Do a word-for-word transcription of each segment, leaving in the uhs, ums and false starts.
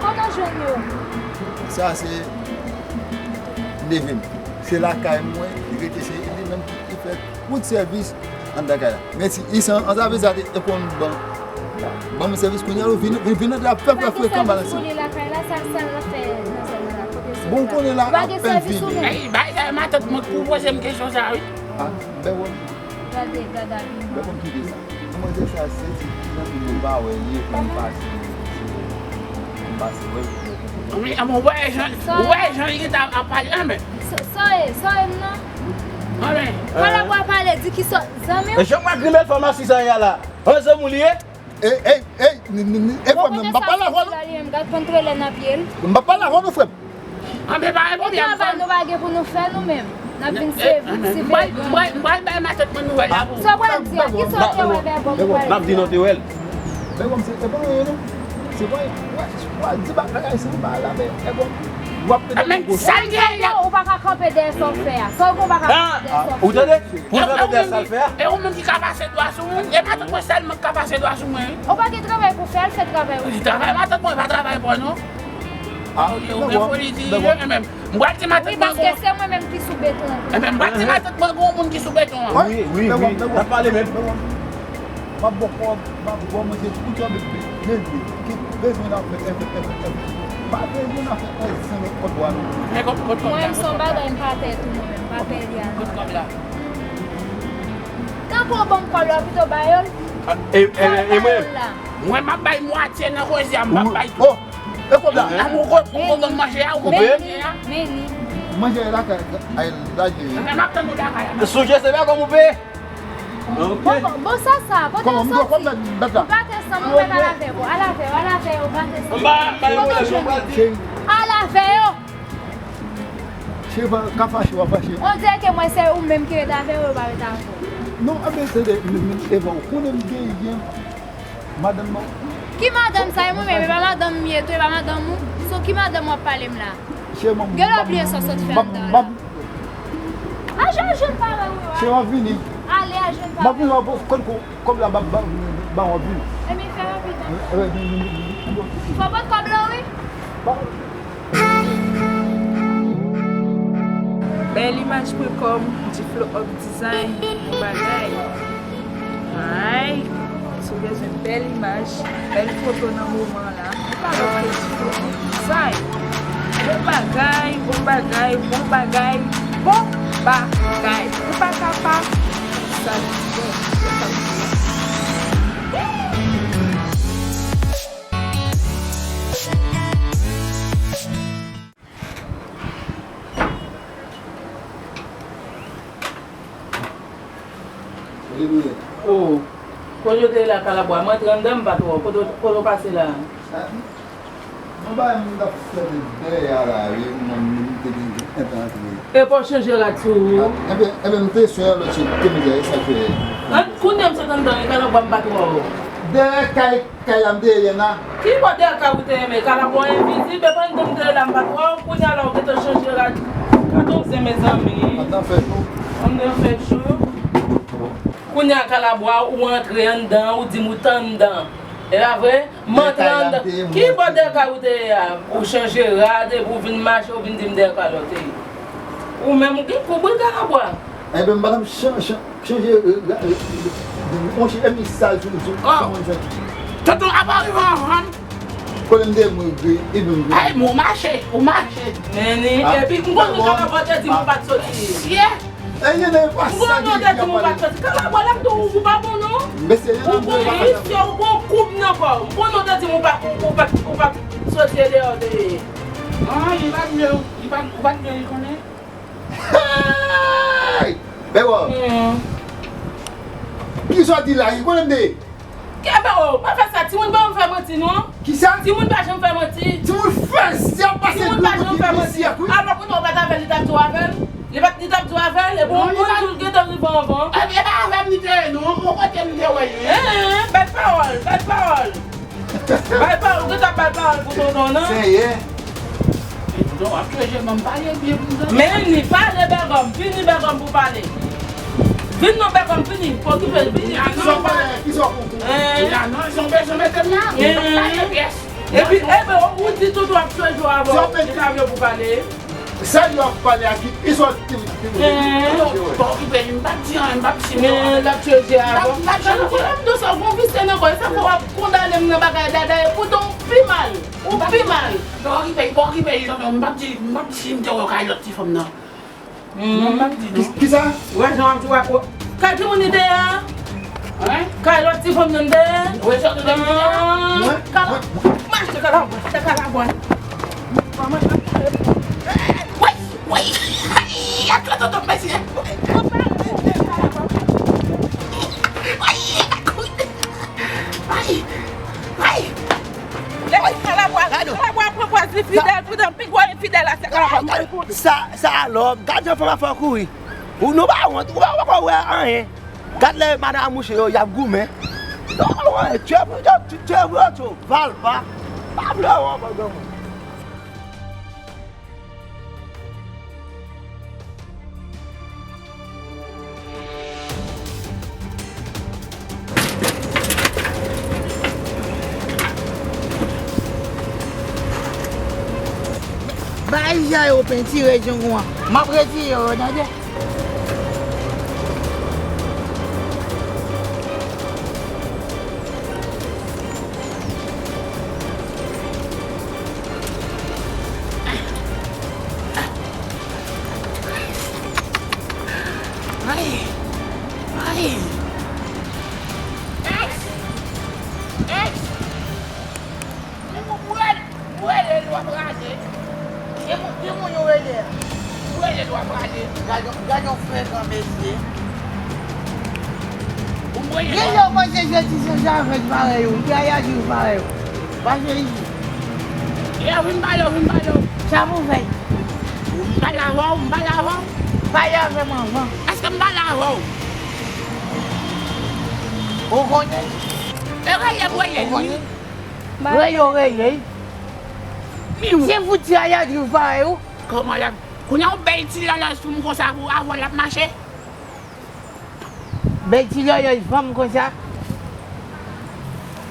Kote w jwenn yo? Sa se neve m. Se lakay mwen li rete, se li menm ki, ki fè tout sèvis anndan kay la. Men si isan, an sa vle di, e konn ban, ban mwen sèvis kounye a, ou vin, vin, vin antre ap fè, fè frekan ba la. Ou pa gen sèvis pou li lakay la, sa, sa l ap fè nan zòn nan la, kote se la. Bon, konnen la, ap fè vini. Ey, bay sa, matant mwen k pwopoze m kesyon sa, wi. Ah, bègòm. Gade, gade abime. Bègòm kite sa. Manzè sa se ti nan nou pa wè li, pou m pase, pou m pase wè l. Wi, a mwen wè jan, wè jan li gentan ap pale, anben. Sa, sa e, sa e m nan. Anben. Kalabwa pale, di ki sa, zanmi w. E jan w pa grimèl fòmasyon sa ye a la. An zanmi w li ye? Ey, ey, ey, ni, ni, ni, e frè m, m p ap pale avè w non. M gad pran trelè nan pye l. M p ap pale avè w non, frè m. Anben, pa gen pwoblèm, frè m. Travay nou pa gen pou nou fè nou menm. N ap vin sèvi, sèvi. M pral, m pral, m pral bay matant mwen nouvèl la pou ou. Sa w pral di a? Kisa w te wè bègòm ou pral di a? M ap di non te wè l. Bègòm se, se pa anyen non. Se pa, wè, w al di bagay sa, m pa la, men, bègòm, w ap pede. Men sa l gen la. Ou pa ka kanpe dèyè sa w fè a. Sa w gen, ou pa ka kanpe dèyè sa w fè a. Ou tande? Pou sa, e ou menm ki ka pase dwa sou moun, e matant mwen sèlman ki ka pase dwa sou mwen, wi. Ou pa gen travay pou fè, al fè travay ou. Travay matant mwen pa travay pa w non. Ah, ok, ou gen foli di, yo menm. M pral di matant mwen. Wi, paske se mwen menm ki sou beton an. Enben, m pral di matant mwen gon moun ki sou beton an. Wi, wi, wi. N ap pale menm. M ap bò kòb, m ap bò manje, tout sa, men, men, men, ki bezwen nan fè, fè, fè, fè, fè. Pa bezwen nan fè anyen lòt bò a non. Mwen menm se yon bagay m pa pè tou mwen menm, m pa pè li a non. Tankou w ban m kòb la, pito ba yo l. E, e, e mwen menm. Mwen m ap bay mwatye nan koze a, m p ap bay tout. Oh, e kòb la. Nan mwen kòb, mwen kòb ban m manje a, ou kòb ban m manje a. Men li, men li. Manje a la, ay, la, je. Mwen m ap tann ou lakay la. Sonje se pa kòm ou peye. Ok. Bon, bon, bon, sa, sa, kote w soti? Ou pa te sanm, ou mèt al avè yo, al avè yo, al avè yo, ou pa te sanm. M pa, pa gen pwoblèm, m pral di. Al avè yo. Cheva ka fache, w ap fache. On dirè ke mwen se ou menm ki ret avè yo, yo pa ret avè w. Non, anben, tande, men, men, Eva, ou konnen m genyen madanm nan. Ki madanm sa, e mwen menm, e pa madanm m ye tou, e pa madanm ou. So, ki madanm w ap pale m la? Cheri, m, gen lè w bliye sa w sot fè anndan la. Al jwenn, jwenn paran w yo a. Cheri, w ap vini. Ale, al jwenn paran w yo. M ap vini, w ap, kòb, kòb la, ba, ba, ba w ap vini. Ebyen, fè rapid, non. Fò pot kòb la, wi. Bèl imaj pwen kòm, Diflo Up Design, bon bagay. Ay, si w bezwen bèl imaj, bèl foto nan moman la, ou pa lòt ke Diflo Up Design. Bon bagay, bon bagay, bon bagay, bon bagay. Ou pa ka pa sa. Oh, kote w te ye la, Kalabwa? Mwen antre anndan, m pa t wè w. Kote w, kote w pase la? Mwen pa menm t ap fè dèyè a la, wi, mwen menm te gen entan antre. E pa w chanje rad sou ou? Enben, enben, m te sou yon lòt chemizyè, e sa k fè. An, kounye a m sot anndan, e Kalabwa m pa t wè w. Dèyè kay, kay la m te ye la. Ki bò dèyè kay ou te ye, men kalabwa envizib, epi anndan m te ye la m pa t wè w, kounye a la ou gentan chanje rad. Gade yon zen, mezanmi. Anndan fè jou. Anndan fè jou. Kounye a kalabwa ou antre anndan, ou di m ou t anndan. E pa vre? M antre anndan. Ki bò dèyè kay ou te ye a? Ou chanje rad, epi ou vin mache, ou vin di m dèyè kay la ou te ye. Ou menm ou gen koubri kalabwa. Enben, m pa t ap chan- chan- chanje, euh, ra- euh, euh, monche, e mi sal sou sou sou mwen sa. Tonton ap rive anvan m. Kote m te mwen vre, e mwen vre. Ay, men w mache, ou mache. Men ni, epi m konnen kalabwa te di m ou pa t soti. Mesye! E, yon nèg pa sa ki kapab. M konnen w te di m ou pa t soti. Kalabwa, lè m di w ou pa bon non. Mesye, yon nèg pa sa. Ou gon koub nan kò w. M konnen w te di m ou pa, ou pa, ou pa t soti, e deyò w te ye. Ah, li pa t vle, li pa, ou pa t vle li konnen. Hey! Bègò! Kisa w di la? Ki kote m te ye? Kenbe w, pa fè sa, timoun pa janm fè manti non. Kisa? Timoun pa janm fè manti. Timoun fè zi ap pase dlo pou ti mesye wi. Alò kounye a w pa t avè l, li t ap di w avè l? Li pa t, li t ap di w avè l, epi w konn di w gentan rive anvan. E pa avè m li te ye non, yon kote m te wè l wi. Bèl pawòl, bèl pawòl. Bay pawòl, ou gentan bay pawòl pou tonton nan? Senyè. Tonton, w ap chanje, ban m pale byen pou m tande. Men ni pale Bègòm, vini Bègòm pou pale. Vin non Bègòm, vini, pou okipe l, vini. Kisa w pale, kisa w konprann? Kounya non, jan w bezwen mete m la, m p ap pale pyès. Epi, ebyen, ou di tout w ap chanje avan, ou di pa vle pou pale. Sa yo ap pale a ki, ki sòti ti moun. Bon, ki pèdi, m p ap di anyen, m p ap di non. L ap chanje avan. M ap chanje. Ou konn m di w sa, ou gon visye nan kò, sa fè w ap kondane m nan bagay dada, epoutan ou pi mal. Ou pi mal. Bon, ki pèdi, bon, ki pèdi, tonton, m p ap di, m p ap di si m te wè w kay lòt ti fanm nan. Non, m p ap di non. Ki, kisa? Ou wè jan w ap di w ap wè. Kay ki moun li te ye a? Kay lòt ti fanm nan dèyè? Wi, sa w te di a? Kala, mache kala, mache kala, bwè. Wi, wi. Ay, atò, atò, atò, mesye. Ay, ay, ay. Lè kalabwa, kalabwa pran pòz li fidèl, poutan pi gwo enfidèl la se kalabwa. Sa, sa alò, gad jan fanm ap fè kouri. Ou nou pa wont, ou pa, ou pa wè anyen. Gad lè madan mouche yo, y ap goumen. Nou pa wè anyen, tchè pou yo, tchè pou yo, tchè, valpa. Pa vle wè anpil granmoun. Bay jan yo pentire djongon an. M ap retire yo, tande. Ay! Ay! Ex! Ex! Mwen, mwen, mwen rele l, w ap rale. Ki moun, ki moun yo rele a? Ou rele l, w ap rale. Gad yon, gad yon frekan mesye. Ou rele l. Gen lè w panse se ti sensasyon parèy ou, ki ayajil parèy ou. Pase isit. Yo, vin pale w, vin pale w. Sa pou fè? M pale avè w, m pale avè w. Pale avè m anvan. Èske m pale avè w? Ou konnen? E rele m, rele m. Ou konnen? Rele w, rele. Se fouti ayajil parèy ou. Kòman l ap, kounye a yon bèl ti lòlòj pou m konsa pou avè w l ap mache? Bèl ti lòlòj fanm konsa.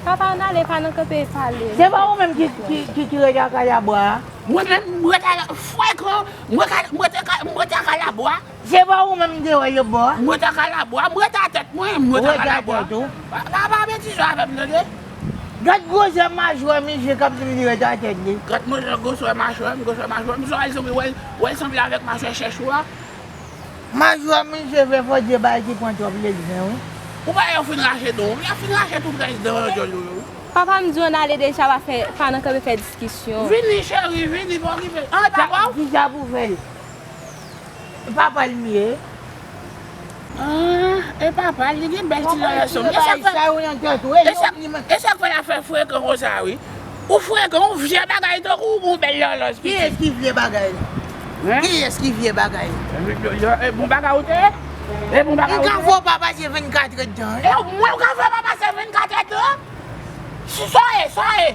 Papa, ann ale, pa nan kanpe pale. Se pa ou menm ki, ki, ki, ki rete a kalabwa a? Mwen menm, mwen rete a frekan, mwen ka, mwen te ka, mwen rete a kalabwa. Se pa ou menm ki te wè yo bò a? Mwen rete a kalabwa, mwen rete a tèt mwen, mwen rete a kalabwa. Ou rete a tèt ou? Pa, pa, pa betize avè m, tande? Gad gwosè machwè misye k ap di m li rete a tèt li. Gad gwosè machwè m, gwosè machwè m, sa w wè l sanble, wè l, wè l sanble avèk machwè chèch ou a? Majò misye fè fòdye bagay ki pran twòp lèzen wi. Ou pa wè yo fin rache dan w, yo fin rache tout rès dan djòl ou yo wi. Papa m di w ann ale deja, pa fè, pa nan kanpe fè diskisyon. Vini cheri, vini, pa okipe. An, dakò. Kisa pou fè l? Papa l m ye. Ah, e papa l, li gen bèl ti lòlòj. E sa k fè, e sa k fè l ap fè frekan konsa wi. Ou frekan, ou vye bagay tankou ou gon bèl lòlòj pitit. Kiyès ki vye bagay la? Hein? Kiyès ki vye bagay la? E bon bagay ou te ye? E bon bagay ou te ye? Ou ka fè w pa pase vennkat èdtan, wi. E mwen ou ka fè w pa pase vennkat èdtan? Si sa w ye, sa w ye.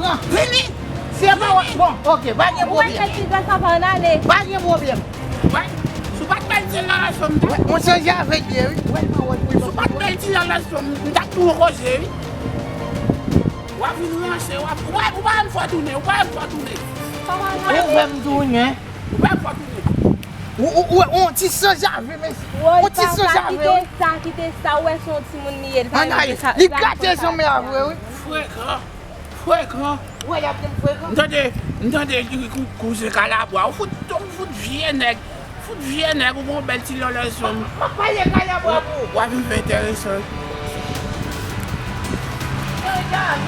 pran. Vini. Se pa wè. Bon, ok, pa gen pwoblèm. Ou wè se ti gras sa pa ann ale. Pa gen pwoblèm. Wè, si w pa t bèl ti lòlòy sou m ta. Wè, mwen chanje avèk byen, wi. Wè, mwen wè, wi. Si w pa t bèl ti lòlòy sou m, m t ap tou koze, wi. W ap vin ranse, w ap, ou pa, ou pa wè m fò tounen, ou pa wè m fò tounen. Ou fè m tounen. Ou pa wè m fò tounen. Ou, ou, ou, ou ti sanzave, mesye. Ou ti sanzave, wi. Sa, kite sa, kite sa, ou wè se yon timoun li ye. Ann ale, li gate zanmi a vre, wi. Frekan. Frekan. Wè, y ap di m frekan. M tande, m tande kou-, kou-, kouzen Kalabwa. Ou fout, ou fout vye nèg. Fout vye nèg, ou gon bèl ti lòlòy sou m. M ap pale Kalabwa pou ou. W ap vin fè enteresan. Yo, y ap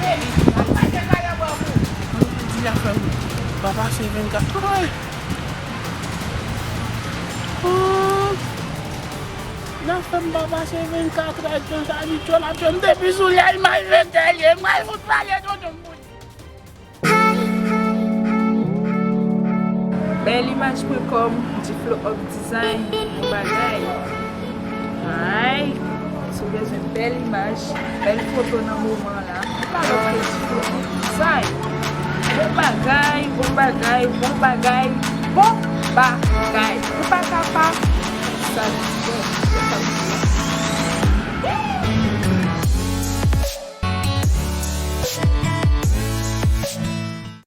pale Kalabwa pou ou. Di la fè m pa pase vennkat. Ay! Oh! La fè m pa pase vennkat èdtan sa li tchòl ap tchòl. M depi sou lè l malfektè l ye. M pral fout pale tonton m pou li. Bèl imaj pwen kòm, Diflo Up Design, bon bagay. Ay, si w bezwen bèl imaj, bèl foto nan moman la, pa lòt ke Diflo Up Design. Bon bagay, bon bagay, bon bagay, bon bagay. Ou pa ka pa sa ki bèl.